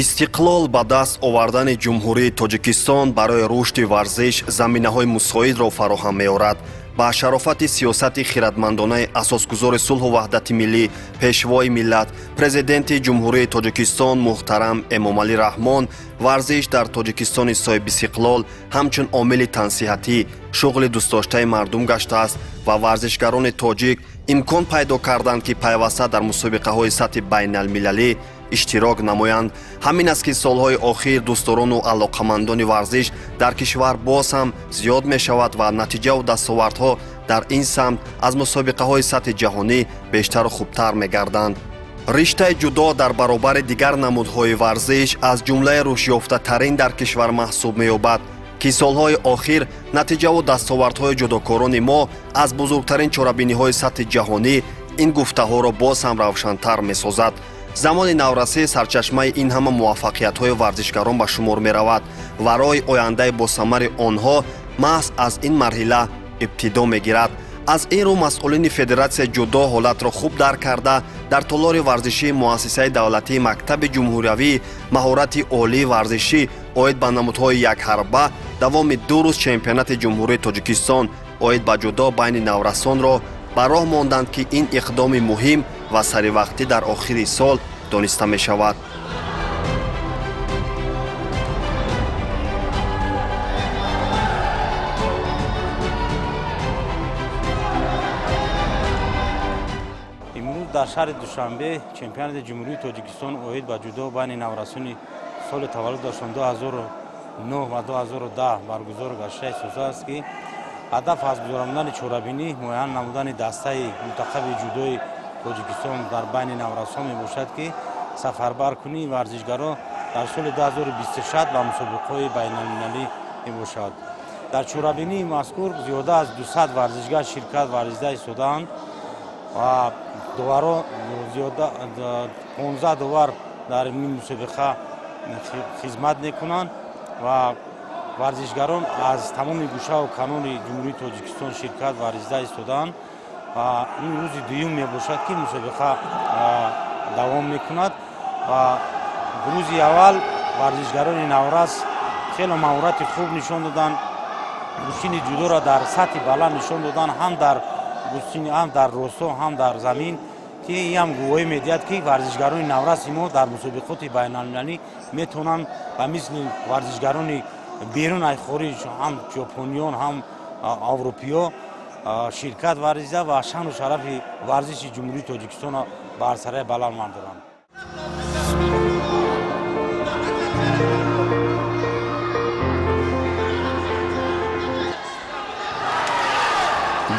Истиқлол ба даст овардани Ҷумҳурии Тоҷикистон барои рушди варзиш заминаҳои мусоидро фароҳам меорад. Ба шарофати сиёсати хиратмандонаи асосгузори сулҳу ваҳдати миллӣ, Пешвои миллат, Президенти Ҷумҳурии Тоҷикистон муҳтарам Эмомалӣ Раҳмон, варзиш дар Тоҷикистони соҳибистиқлол ҳамчун омили тансиҳатӣ, шуғли дӯстдоштаи мардум гаштааст ва варзишгарони тоҷик имкон пайдо карданд, ки пайваста дар мусобиқаҳои сатҳи байналмилалӣ иштирок намоянд. Ҳамин аст, ки солҳои охир дӯстдорону алоқамандони варзиш дар кишвар боз ҳам зиёд мешавад ва натиҷаву дастовардҳо дар ин самт аз мусобиқаҳои сатҳи ҷаҳонӣ бештару хубтар мегарданд. Риштаи ҷудо дар баробари дигар намудҳои варзиш аз ҷумлаи рушдёфтатарин дар кишвар маҳсуб меёбад, ки солҳои охир натиҷаву дастовардҳои ҷудокорони мо аз бузургтарин чорабиниҳои сатҳи ҷаҳонӣ ин гуфтаҳоро боз ҳам равшантар месозад. Замони наврасӣ сарчашмаи ин ҳама муваффақиятҳои варзишгарон ба шумор меравад ва роҳи ояндаи босамари онҳо маҳз аз ин марҳила ибтидо мегирад. Аз ин рӯ масъулини Федератсияи ҷудо ҳолатро хуб дарк карда, дар толори варзишии Муассисаи давлатии мактаби ҷумҳуриявии маҳорати олии варзишӣ оид ба намудҳои якҳарба давоми 2 рӯз чемпионати Ҷумҳурии Тоҷикистон оид ба ҷудо байни наврасонро ба роҳ монданд, ки ин иқдоми муҳим ва саривақтӣ дар охири сол дониста мешавад. Имрӯз дар шаҳри Душанбе чемпионати Ҷумҳурии Тоҷикистон оид ба ҷудо байни наврасони соли таваллудашон 2009 ва 2010 баргузор гашта истодааст, ки ҳадаф аз гузарондани чорабинӣ муайян намудани дастаи мунтахаби ҷудои Тоҷикистон дар байни наврасон мебошад, ки сафарбаркунии варзишгарон дар соли 2026 ба мусобиқаҳои байналмилалӣ мебошад. Дар чорабинии мазкур зиёда аз 200 варзишгар ширкат варзида истодаанд ва доваро зиёда 15 довар дар ин мусобиқа хизмат мекунанд ва варзишгарон аз тамоми гӯшаву канори Ҷумҳурии Тоҷикистон ширкат варзида истодаанд. Ва ин рӯзи дуюм мебошад, ки мусобиқа давом мекунад, ва рӯзи аввал варзишгарони наврас хело маҳорати хуб нишон доданд, гӯштини ҷудоро дар сатҳи баланд нишон доданд, ҳам дар гӯштини, ҳам дар росто, ҳам дар замин, ки ин ҳам гувоҳӣ медиҳад, ки варзишгарони навраси мо дар мусобиқоти байналмилалӣ метавонанд ба мисли варзишгарони берун аз хориҷ, ҳам ҷопониён, ҳам аврупиё ширкат варзида ва шаъну шарафи варзиши Ҷумҳурии Тоҷикистонро ба арсараи баланд мардоранд.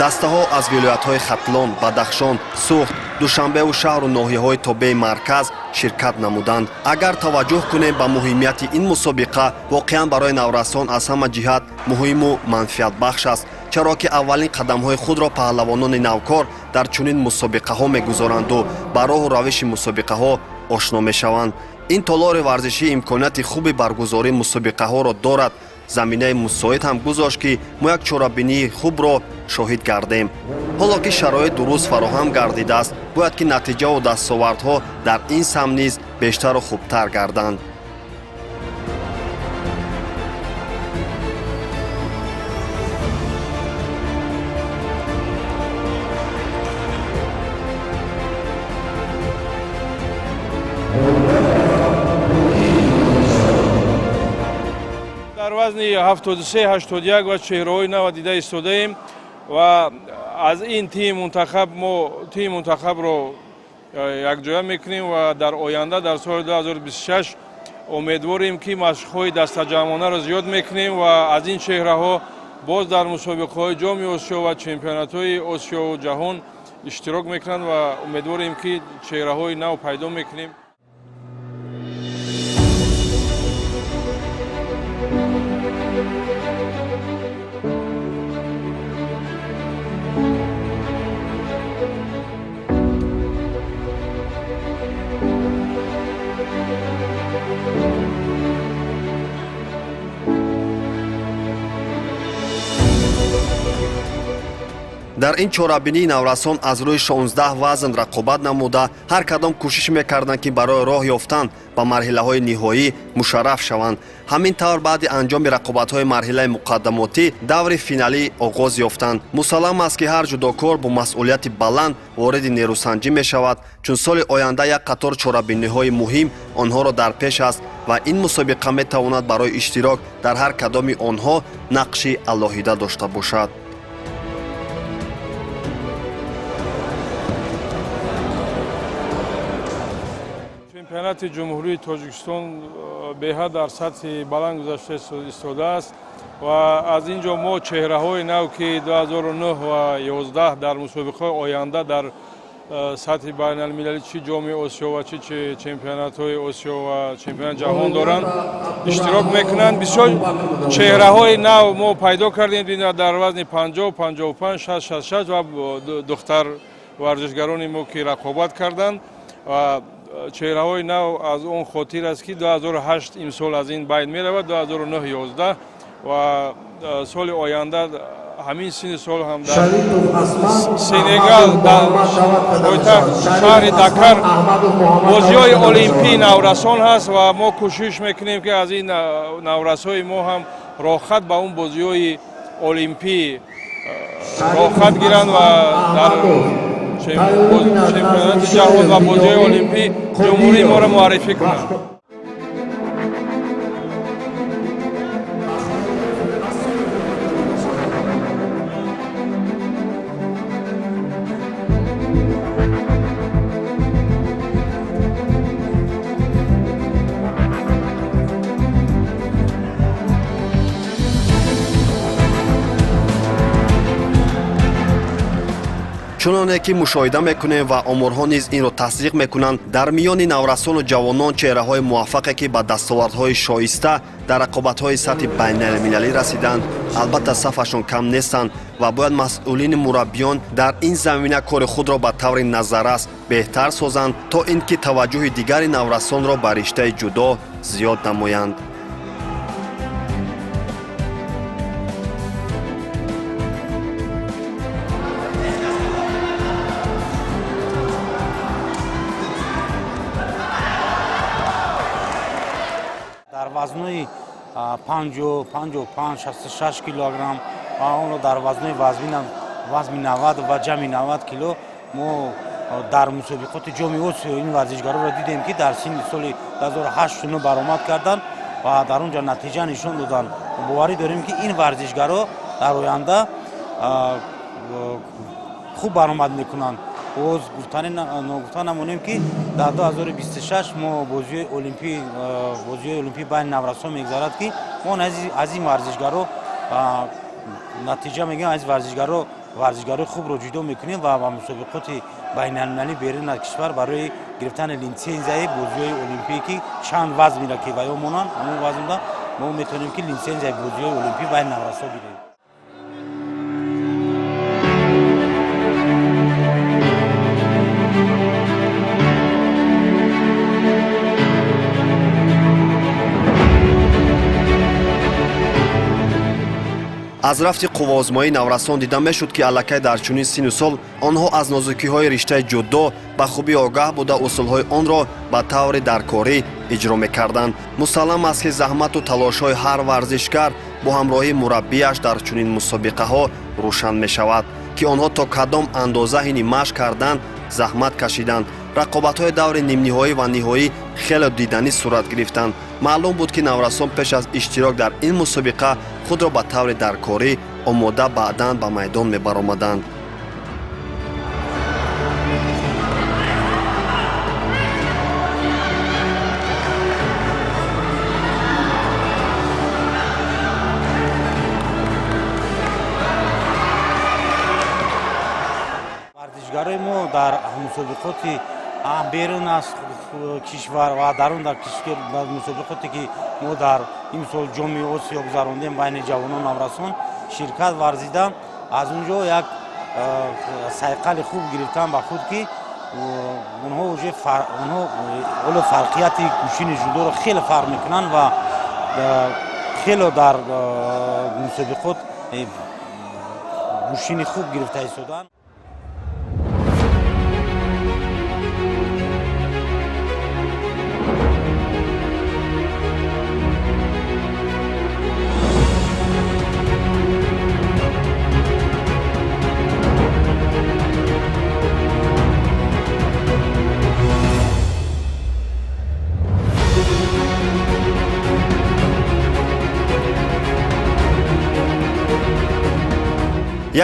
Дастаҳо аз вилоятҳои Хатлон, Бадахшон, Суғд, Душанбеву шаҳру ноҳияҳои тобеи марказ ширкат намуданд. Агар таваҷҷӯҳ кунем ба муҳимияти ин мусобиқа, воқеан барои наврасон аз ҳама ҷиҳат муҳиму манфиатбахш аст, чаро ки аввалин қадамҳои худро паҳлавонони навкор дар чунин мусобиқаҳо мегузоранду ба роҳу равиши мусобиқаҳо ошно мешаванд. Ин толори варзишӣ имконияти хуби баргузории мусобиқаҳоро дорад. Заминаи мусоид ҳам гузошт, ки мо як чорабинии хубро шоҳид гардем. Ҳоло ки шароит дуруст фароҳам гардидааст, бояд ки натиҷаву дастовардҳо дар ин самт низ бештару хубтар гарданд. Дар вазни 73, 81 ва чеҳраҳои нава дида истодаем ва аз ин тими мунтахаб мо тими мунтахабро якҷоя мекунем ва дар оянда, дар соли 2026, умедворем, ки машқҳои дастаҷамъонаро зиёд мекунем ва аз ин чеҳраҳо Боз дар мусобиқаҳои Ҷоми Осиё ва чемпионатҳои Осиёву ҷаҳон иштирок мекунанд ва умедворем, ки чеҳраҳои нав пайдо мекунем. Дар ин чорабинии наврасон аз рӯи 16 вазн рақобат намуда, ҳар кадом кӯшиш мекарданд, ки барои роҳ ёфтан ба марҳилаҳои ниҳоӣ мушарраф шаванд. Ҳамин тавр, баъди анҷоми рақобатҳои марҳилаи муқаддамотӣ даври финалӣ оғоз ёфтанд. Мусаллам аст, ки ҳар ҷудокор бо масъулияти баланд вориди нерӯсанҷӣ мешавад, чун соли оянда як қатор чорабиниҳои муҳим онҳоро дар пеш аст ва ин мусобиқа метавонад барои иштирок дар ҳар кадоми онҳо нақши алоҳида дошта бошад. Чемпионати Ҷумҳурии Тоҷикистон беҳад дар сатҳи баланд гузашта истодааст ва аз ин ҷо мо чеҳраҳои нав, ки 2009 ва 11 дар мусобиқаҳои оянда дар сатҳи байналмилалӣ, чӣ Ҷоми Осиё ва чӣ чемпионатҳои Осиё ва чемпионати ҷаҳон доранд, иштирок мекунанд. Бисёр чеҳраҳои нав мо пайдо кардем дар вазни 50, 55, 60, 66 ва духтар варзишгарони мо, ки рақобат карданд. Ва чеҳраҳои нав аз он хотир аст, ки 2008 имсол аз ин байн меравад, 2009, 11 ва соли оянда ҳамин синни сол ҳам дар Сенегал, дар пойтахт шаҳри Дакар, бозиҳои олимпии наврасон ҳаст ва мо кӯшиш мекунем, ки аз ин наврасҳои мо ҳам роҳхат ба он бозиҳои олимпӣ роҳхат гиранд ва дар чемпионати ҷаҳон ва бозиҳои олимпӣ ҷумҳурии моро муаррифӣ кунанд. Чуноне ки мушоҳида мекунем ва оморҳо низ инро тасдиқ мекунанд, дар миёни наврасону ҷавонон чеҳраҳои муваффақе, ки ба дастовардҳои шоиста дар рақобатҳои сатҳи байналмилалӣ расиданд, албатта, сафашон кам нестанд ва бояд масъулини мураббиён дар ин замина кори худро ба таври назаррас беҳтар созанд, то ин ки таваҷҷӯҳи дигари наврасонро ба риштаи ҷудо зиёд намоянд. Дар вазнои 50, 55, 66 килограмм ва онро дар вазнои вазми 90 ва ҷамъи 90 кило мо дар мусобиқоти Ҷоми Осиё ин варзишгаронро дидем, ки дар синни соли 2008 баромад карданд ва дар он ҷо натиҷа нишон доданд. Боварӣ дорем, ки ин варзишгаро дар оянда хуб баромад мекунанд. Боз гуфтани ногуфта намонем, ки дар 2026 мо бозиҳои олимпӣ байни наврасон мегузарад, ки мо аз ин варзишгаро натиҷа мегирем, аз варзишгаро варзишгарои хубро ҷудо мекунем ва ба мусобиқоти байналмилалӣ берун аз кишвар барои гирифтани литсензияи бозиҳои олимпӣ, ки чанд вазмеро ки ваё монанд, ҳамон вазмда мо метавонем, ки литсензияи бозиҳои олимпӣ байни наврасо гирем. Аз рафти қувваозмоии наврасон дида мешуд, ки аллакай дар чунин синну сол онҳо аз нозукиҳои риштаи ҷудо ба хубӣ огаҳ буда, усулҳои онро ба таври даркорӣ иҷро мекарданд. Мусаллам аст, ки заҳмату талошҳои ҳар варзишгар бо ҳамроҳии мураббияш дар чунин мусобиқаҳо рӯшан мешавад, ки онҳо то кадом андоза ҳини машқ кардан заҳмат кашиданд. Рақобатҳои даври нимниҳоӣ ва ниҳоӣ хеле диданӣ сурат гирифтанд. Маълум буд, ки наврасон пеш аз иштирок дар ин мусобиқа худро ба таври даркорӣ омода баъдан ба майдон мебаромаданд. Варзишгарои мо дар мусобиқоти берун аз кишвар ва дарун дар кишвар, мусобиқоте ки мо дар имсол Ҷоми Осиё гузарондем байни ҷавонон наврасон ширкат варзида, аз он ҷо як сайқали хуб гирифтан ба худ, ки онҳо уже онҳо ҳоло фарқияти гӯштини ҷудоро хеле фарқ мекунанд ва хеле дар мусобиқот гӯштини хуб гирифта истоданд.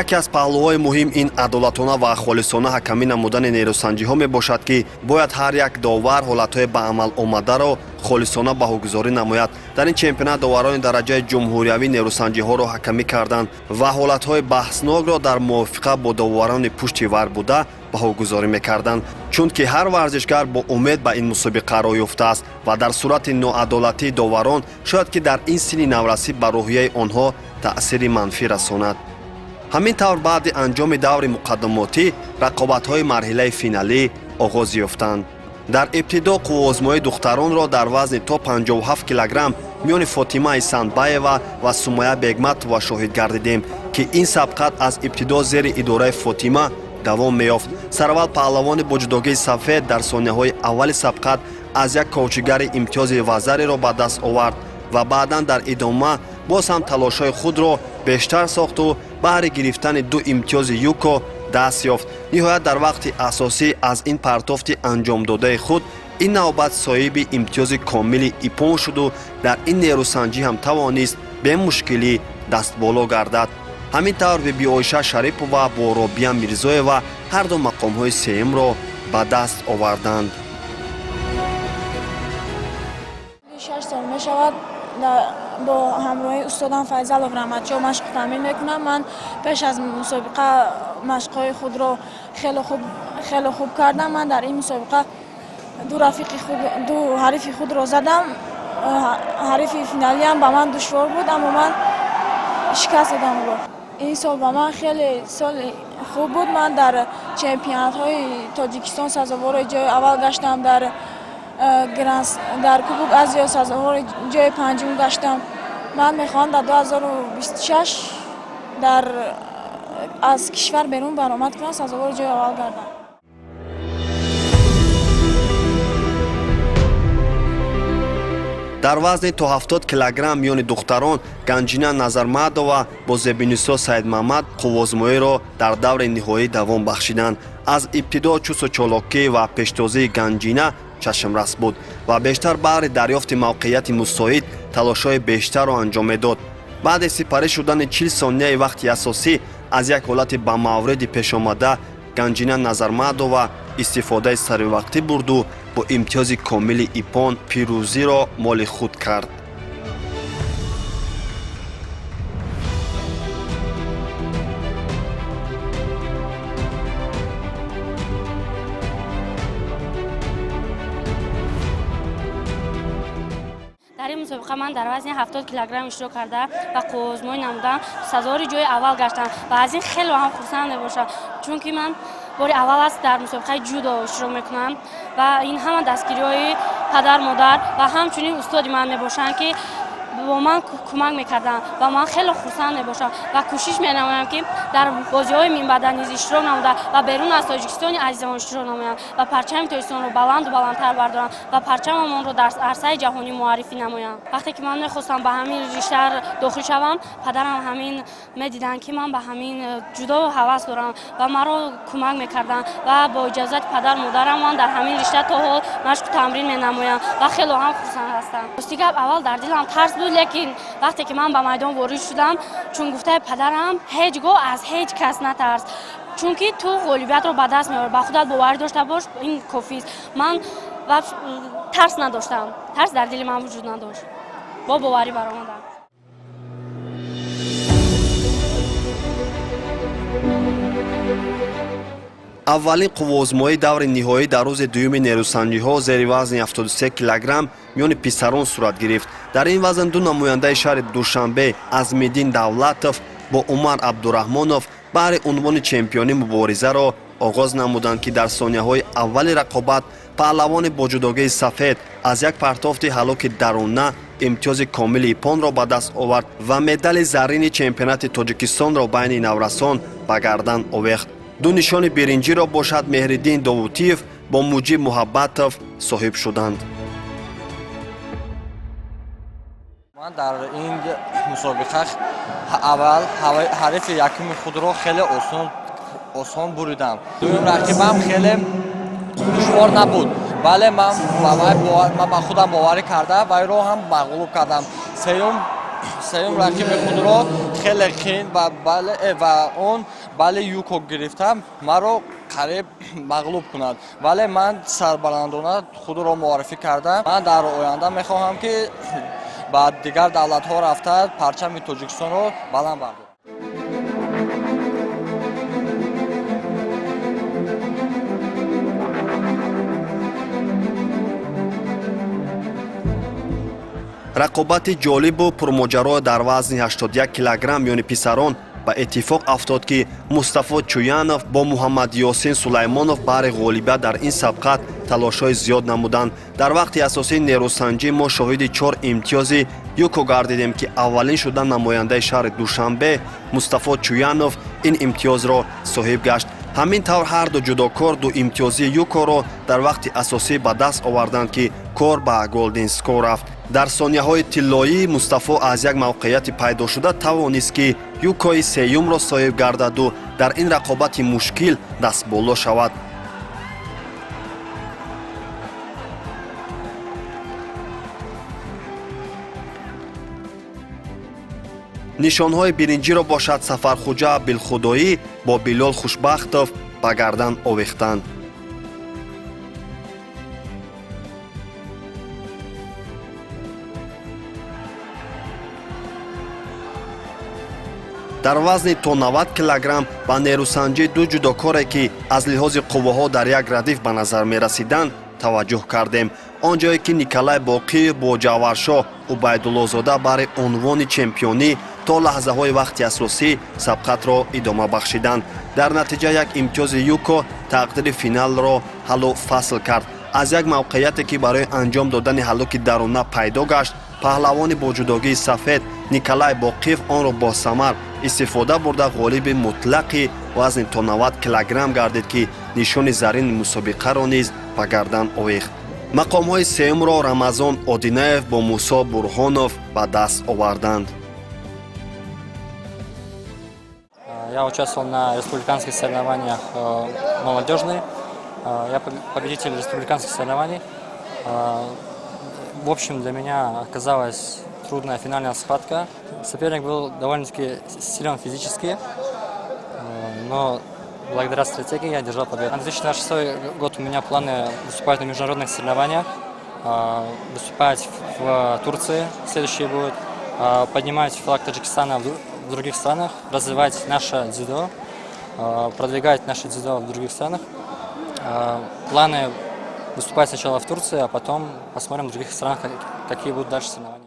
Яке аз паҳлӯҳои муҳим ин адолатона ва холисона ҳакамӣ намудани нерӯсанҷиҳо мебошад, ки бояд ҳар як довар ҳолатҳои ба амал омадаро холисона баҳогузорӣ намояд. Дар ин чемпионат доварони дараҷаи ҷумҳуриявӣ нерӯсанҷиҳоро ҳакамӣ карданд ва ҳолатҳои баҳснокро дар мувофиқа бо доварони пушти вар буда баҳогузорӣ мекарданд, чунки ҳар варзишгар бо умед ба ин мусобиқа роҳ ёфтааст ва дар сурати ноадолатии доварон шояд ки дар ин синни наврасӣ ба рӯҳияи онҳо таъсири манфӣ расонад. Ҳамин тавр, баъди анҷоми даври муқаддамотӣ рақобатҳои марҳилаи финалӣ оғоз ёфтанд. Дар ибтидо қувваозмоии духтаронро дар вазни то 57 килограмм миёни Фотима Исанбаева ва Сумая Бегматова шоҳид гардидем, ки ин сабқат аз ибтидо зери идораи Фотима давом меёфт. Сараввал паҳлавони бо ҷудогии сафед дар сонияҳои аввали сабқат аз як ковчигари имтиёзи вазареро ба даст овард ва баъдан дар идома боз ҳам талошҳои худро бештар сохту баҳри гирифтани ду имтиёзи юко даст ёфт. Ниҳоят, дар вақти асосӣ аз ин партофти анҷомдодаи худ ин навбат соҳиби имтиёзи комили ипон шуду дар ин нерӯсанҷӣ ҳам тавонист бемушкилӣ дастболо гардад. Ҳамин тавр, Бибиоиша Шарипова бо Робия Мирзоева ҳарду мақомҳои сеюмро ба даст оварданд. 6 сол мешавад, бо ҳамроҳии устодам Файзалов Раҳматшоҳ машқу тамрин мекунам. Ман пеш аз мусобиқа машқҳои худро хеле хуб кардам. Ман дар ин мусобиқа ду рафиқи худ, ду ҳарифи худро задам. Ҳарифи финалиам ба ман душвор буд, аммо ман шикаст додам ӯро. Ин сол ба ман хеле соли хуб буд. Ман дар чемпионатҳои Тоҷикистон сазовори ҷои аввал гаштам, дар Кубок Азиё сазовори ҷои панҷум гаштам. Ман мехоҳам дар 2026 дар аз кишвар берун баромад кунам, сазовори ҷои аввал гардам. Дар вазни то 70 килограмм миёни духтарон Ганҷина Назармадова бо Зебинисо Саидмамад қуввозмоиро дар даври ниҳоӣ давом бахшиданд. Аз ибтидо чусту чолокӣ ва пештозии Ганҷина чашмрас буд ва бештар баҳри дарёфти мавқеияти мусоид талошҳои бештарро анҷом медод. Баъди сипарӣ шудани 40 сонияи вақти асосӣ, аз як ҳолати ба мавриди пешомада Ганҷина Назармадова истифодаи саривақтӣ бурду бо имтиёзи комили ипон пирӯзиро моли худ кард. Дар ин мусобиқа ман дар вазни 70 килограмм иштирок карда ва қувваозмоӣ намудам, сазовори ҷои аввал гаштам ва аз ин хеле ҳам хурсанд мебошам, чунки ман бори аввал аст дар мусобиқаи ҷудо иштирок мекунам ва ин ҳама дастгириҳои падар, модар ва ҳамчунин устоди ман мебошанд, ки бо ман кӯмак мекарданд, ва ман хеле хурсанд мебошам ва кӯшиш менамоям, ки дар бозиҳои минбаъда низ иштирок намуда ва берун аз Тоҷикистони азизамон иштирок намоям ва парчами Тоҷикистонро баланду баландтар бардорам ва парчамамонро дар арсаи ҷаҳонӣ муаррифӣ намоям. Вақте ки ман мехостам ба ҳамин ришта дохил шавам, падарам ҳамин медиданд, ки ман ба ҳамин ҷудо ҳавас дорам, ва маро кӯмак мекарданд, ва бо иҷозати падару модарам ман дар ҳамин ришта то ҳол машқу тамрин менамоям ва хело ҳам хурсанд ҳастам. Рости гап, аввал дар дилам тарс буд, лекин вақте ки ман ба майдон ворид шудам, чун гуфтаи падарам: «Ҳеҷ гоҳ аз ҳеҷ кас натарс, чунки ту ғолибиятро ба даст меорӣ, ба худат боварӣ дошта бош, ин кофист». Ман тарс надоштам, тарс дар дили ман вуҷуд надошт, бо боварӣ баромадам. Аввалин қувваозмоии даври ниҳоӣ дар рӯзи дуюми нерӯсанҷиҳо зери вазни 73 килограмм миёни писарон сурат гирифт. Дар ин вазн ду намояндаи шаҳри Душанбе, Азмиддин Давлатов бо Умар Абдураҳмонов, баҳри унвони чемпионӣ муборизаро оғоз намуданд, ки дар сонияҳои аввали рақобат паҳлавони бо ҷудогии сафед аз як партофти ҳалоки даруна имтиёзи комили иппонро ба даст овард ва медали заррини чемпионати Тоҷикистонро байни наврасон ба гардан овехт. Ду нишони биринҷиро бошад Меҳриддин Довутиев бо Муҷиб Муҳаббатов соҳиб шуданд. Ман дар ин мусобиқа аввал ҳарифи якуми худро хеле осон буридам. Дуюм рақибам хеле душвор набуд, вале ман ба худам боварӣ карда, вайро ҳам мағлуб кардам. Сеюм рақиби худро хеле қин ва он бале юко гирифтам, маро қариб мағлуб кунад, вале ман сарбаландона худро муаррифӣ кардам. Ман дар оянда мехоҳам, ки ба дигар давлатҳо рафта, парчами Тоҷикистонро баланд бардорам. Рақобати ҷолибу пурмоҷаро дар вазни 81 килограмм миёни писарон ба иттифоқ афтод, ки Мустафо Чӯянов бо Муҳаммадёсин Сулаймонов баҳри ғолибият дар ин сабқат талошҳои зиёд намуданд. Дар вақти асосии нерӯсанҷӣ мо шоҳиди чор имтиёзи юко гардидем, ки аввалин шуда намояндаи шаҳри Душанбе Мустафо Чӯянов ин имтиёзро соҳиб гашт. Ҳамин тавр, ҳарду ҷудокор ду имтиёзии юкоро дар вақти асосӣ ба даст оварданд, ки кор ба голден скор рафт. Дар сонияҳои тиллоӣ Мустафо аз як мавқеияти пайдошуда тавонист, ки юкои сеюмро соҳиб гардаду дар ин рақобати мушкил дастболо шавад. Нишонҳои биринҷиро бошад Сафархуҷа Билхудоӣ бо Билол Хушбахтов ба гардан овехтанд. Дар вазни то 90 килограмм ба нерӯсанҷии ду ҷудокоре, ки аз лиҳози қувваҳо дар як радиф ба назар мерасиданд, таваҷҷӯҳ кардем. Он ҷое ки Николай Боқиев бо Ҷаваршоҳ Убайдуллозода баҳри унвони чемпионӣ то лаҳзаҳои вақти асосӣ сабқатро идома бахшиданд. Дар натиҷа як имтиёзи юко тақдири финалро ҳаллу фасл кард. Аз як мавқеияте, ки барои анҷом додани ҳаллуки даруна пайдо гашт, паҳлавони бо ҷудогии сафед Николай Боқиев онро босамар истифода бурда, ғолиби мутлақи вазни то 90 килограмм гардид, ки нишони зарини мусобиқаро низ ба гардан овехт. Мақомҳои сеюмро Рамазон Одинаев бо Мусо Бурҳонов ба даст оварданд. Я участвовал на республиканских соревнованиях молодежные. Я победитель республиканских соревнований. В общем, для меня оказалась трудная финальная схватка. Соперник был довольно-таки силен физически, но благодаря стратегии я одержал победу. На 2026 год у меня планы выступать на международных соревнованиях, выступать в Турции, следующие будут, поднимать флаг Таджикистана в других странах, развивать наше дзюдо, продвигать наше дзюдо в других странах. Планы выступать сначала в Турции, а потом посмотрим в других странах, какие будут дальше соревнования.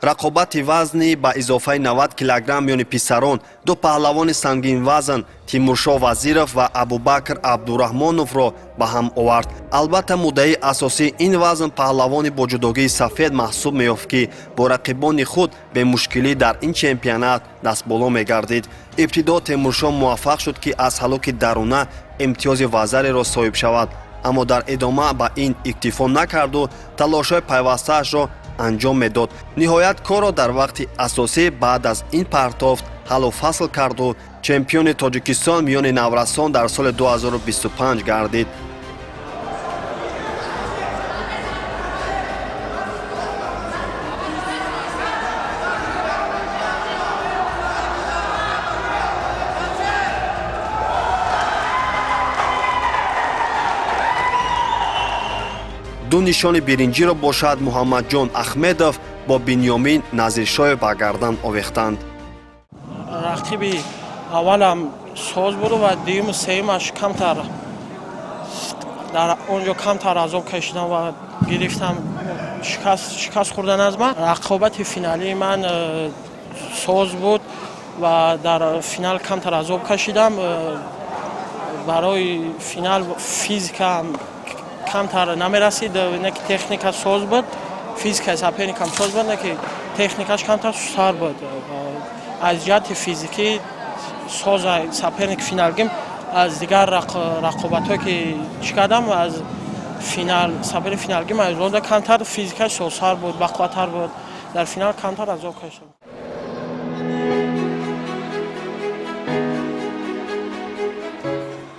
Рақобати вазни ба изофаи 90 килограмм миёни писарон ду паҳлавони сангинвазн Тимуршоҳ Вазиров ва Абубакр Абдураҳмоновро ба ҳам овард. Албатта, муддаии асосии ин вазн паҳлавони бо ҷудогии сафед маҳсуб меёфт, ки бо рақибони худ бемушкилӣ дар ин чемпионат дастболо мегардид. Ибтидо Темуршоҳ муваффақ шуд, ки аз ҳалоки даруна имтиёзи вазареро соҳиб шавад, аммо дар идома ба ин иктифо накарду талошҳои пайвастаашро анҷом медод. Ниҳоят, корро дар вақти асосӣ баъд аз ин партофт ҳаллу фасл карду чемпиони Тоҷикистон миёни наврасон дар соли 2025 гардид. Ду нишони биринҷиро бошад Муҳаммадҷон Ахмедов бо Бинёмин Назиршоев ба гардан овехтанд. Рақиби аввалам соз буду ва дуюму сеюмаш камтар, дар он ҷо камтар азоб кашидам ва гирифтам, шикаст хӯрдан аз ман. Рақобати финалии ман соз буд ва дар финал камтар азоб кашидам. Барои финал физикам камтар намерасид, не ки техника соз буд, физикаи соперникам соз буд, не ки техникаш камтар сустар буд. Аз ҷиҳати физикӣ соз соперник финалгим. Аз дигар рақобатҳое ки чӣ кардам, аз финал соперник финалгим аз онда камтар физикаш созтар буд, бақувваттар буд, дар финал камтар азоб кашидам.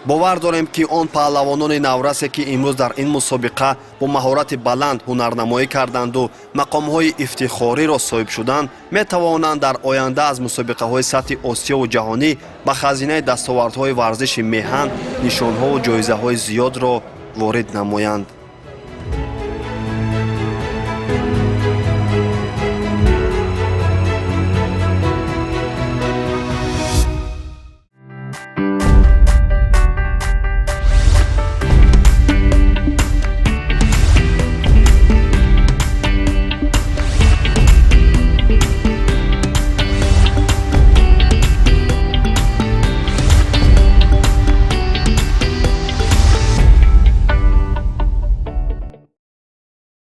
Бовар дорем, ки он паҳлавонони наврасе, ки имрӯз дар ин мусобиқа бо маҳорати баланд ҳунарнамоӣ карданду мақомҳои ифтихориро соҳиб шуданд, метавонанд дар оянда аз мусобиқаҳои сатҳи Осиёву ҷаҳонӣ ба хазинаи дастовардҳои варзиши меҳан нишонҳову ҷоизаҳои зиёдро ворид намоянд.